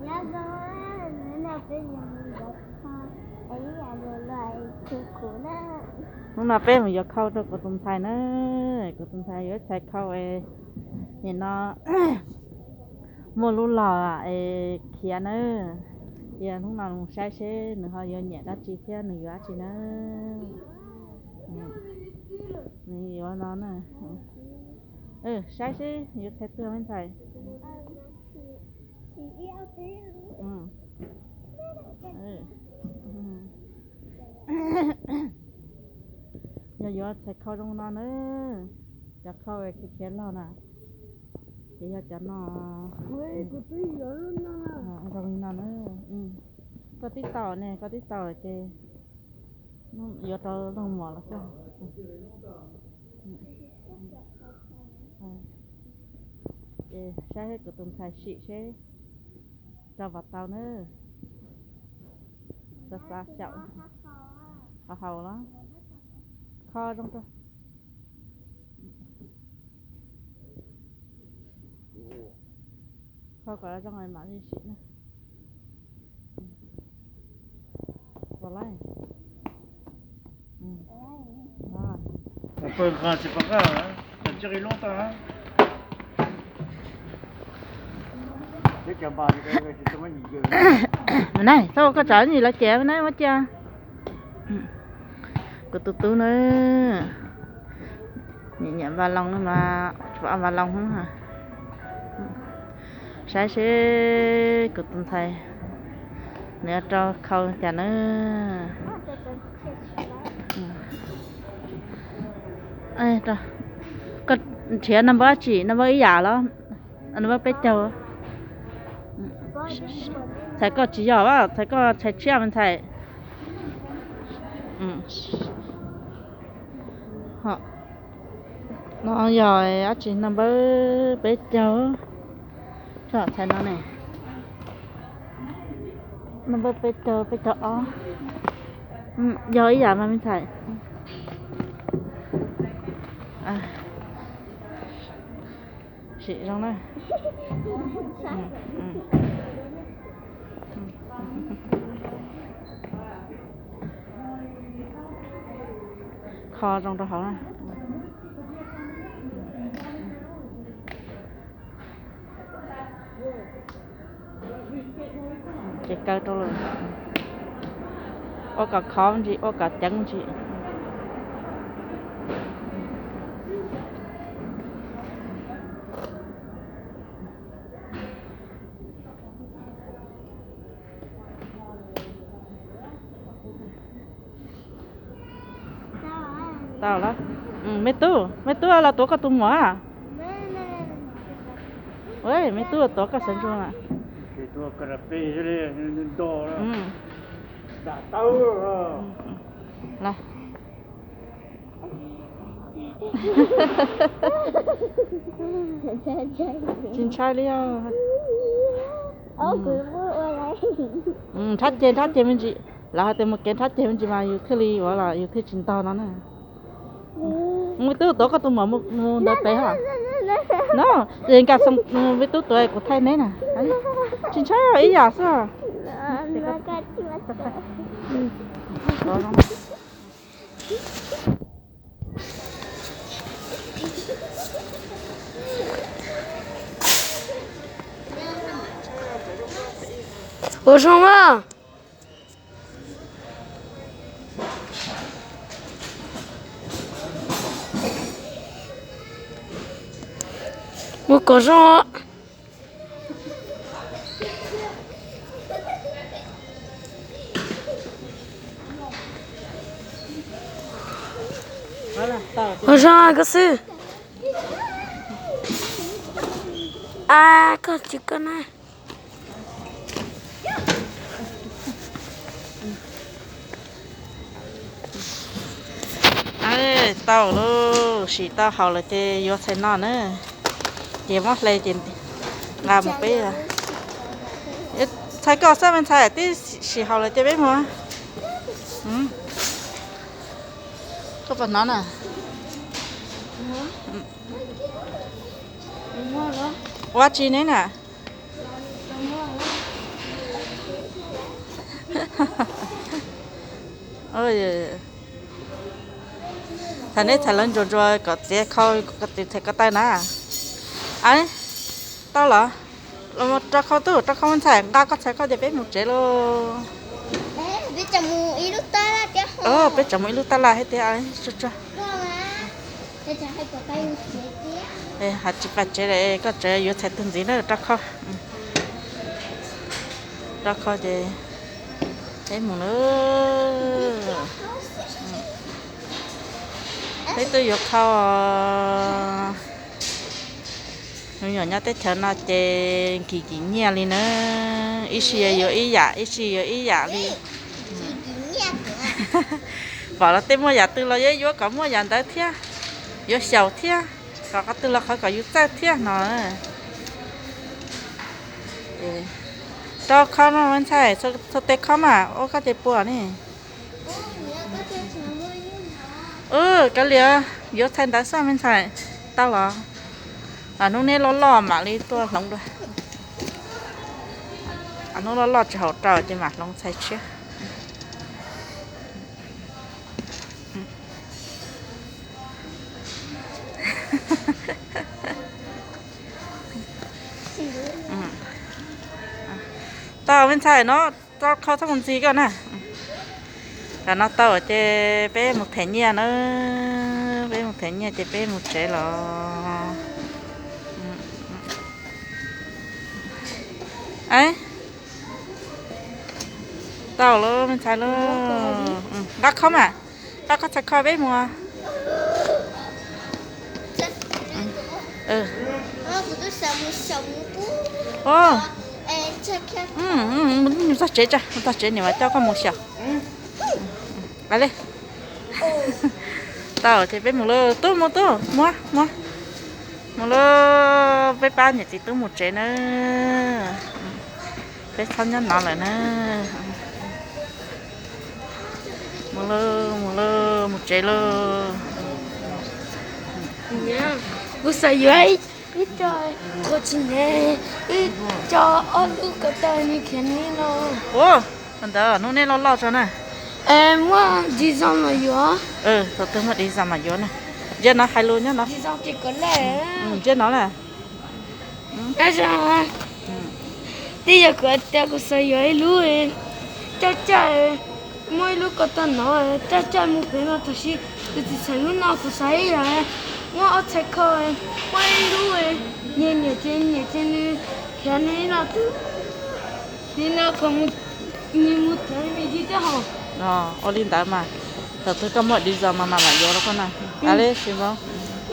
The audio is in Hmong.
Hnub no peb mus yuav khau rau kuv tus ntxhais na, kuv tus ntxhais yuav txhais khau es nim no muaj lub los es khiav na. Ces hnub no mus saib seb nws ho yuav nyiam dab tsi thiab nws yuav dab tsi na. Nws yuav no na. Saib seb yuav txhais twg me ntxhais. Yog yuav txhais khau zoo no na, cov khau khiav khiav los na, ces yog cov no. Zoo li no na. Koj tib taus ne, koj tib taus ces yuav rau looj mom los xwb. Ces saib kuv tus ntxhais sim seb rau puas tau na. Xav xav xyaum, haus haus los kho zoo rau, kho kom zoo mam li sim na. Nai, txhob ua koj tsam ib ntsis lawv ces na muab cia. Kuv tus tub na, nyiam nyiam npaj loo no mas, tshuav npaj loo. Saib seb kuv tus ntxhais nws rau khau cas na. Koj nrhiav number dab tsi, number ib yam los? Number peb caug. Txhais koj tsis yog, txhais koj txhais tshiab me ntxhais. No yog dab tsi, number peb caug. Txhais no ne, number peb caug, peb caug ob. Yog ib yam mas me ntxhais. Sim zoo na. Kho zoo rau hauv na. Ces kaw rau lawm. Ua kom khov me ntsis, ua kom ceev me ntsis. Tau lawm. Me tub, me tub los tuav koj tus muam. Me tub tuav koj sawv ntsug na. Tsis ntshai li os. Nrhab ceg, nrhab ceg me ntsis. Lawv hais tias mus kev nrhab ceg me ntsis mas yus thiaj li ua los yus thiaj tsis ntog no na. Me tub tuav koj tus muam mus ntawd pem hos. No, es nkag xoo, me tub tuav kuv thaij neb na. Tsis ntshai, ib yam xwb. Ua zoo mas. Ua kom zoo. Ua zoo koj xwb. A, koj tsis koj na. Tau lauj, sim tau haus lawm ces yuav txhais no na. Ces muab hle ces nqa mus peb. Txhais koj xwb me ntxhais, twb sim haus lawm ces peb mus. Koj puas hnov na? Ua tsi neb na? Thaum neb txhais lawv ntsuas ntsuas kom txiav khau, kom txiav txhais ko taw na. A, tau los? Los rau khau tub, rau khau ntxhais, nqa koj txhais koj ces peb mus tsev lauj. Peb tseem mus ib lub tab laj thiab thiab. Has tsis pais tsev lawm, koj tsev yuav txhais tug ntxiv na, rau khau. Rau khau ces peb mus lawm. Peb twb yuav khau. Hnub nyoog nyob teb chaws no ces kim kim nyiaj li na, ib sij yuav ib yam, ib sij yuav ib yam li. Pom los tej muaj yam twg los yuav yuav kom muaj yam ntawd thiab, yuav xyaum thiab, kom qhov twg los qhov kom yus txawj thiab no. Rau khau no ntxhais, txhua tes khau mas ua koj ces puas ne. Kav liam, yuav txhais ntawv xwb me ntxhais, tau los? Hnub neb loj loj mam li tuaj hloov dua. Hnub loj loj tsis haum rau ces mam hloov txhais tshiab. Tau me ntxhais no, tau khau txhob mus ntxig koj na. Tam no tau ces peb mus them nyiaj na, peb mus them nyiaj ces peb mus tsev los. Tau lawm me ntxhais lauj, nqa khau mas, nqa koj txhais khau peb mus. Mus txog tsev tso, mus txog tsev niam mas coj koj mus xyaum. Tau ces peb mus lauj, tub mus tub, mus, mus, mus lauj, peb pab niam txiv tub mus tsev na. Peb txhob nyob no lawm na. Mus lauj, mus lauj, mus tsev lauj. Kuv xav yuav ib co, kuv tsis nyiam, ib co ob lub ko taw ni khiav ni no. Ua, ntawd hnub neb loj loj tso na. Muaj design mas yuav. Thaum twg muaj design mas yuav na. Ntsia no hais lus nyob no. Ntsia no na. Twb yog kuv tias kuv xav yuav ib lub caj caj, muaj ib lub ko taw no caj caj mus pem no, tab sis kuv tsis xav lub no, kuv xav ib yam muaj ob txhais khau, muaj ib lub nyiam nyiam ces nyiam ces nws khiav nws no twb, nws no kom nws mus thev me ntsis thiab hos. Ua li ntawd mas, thaum twg koj muaj design mas mam mam yuav rau koj na. A le tsis npau.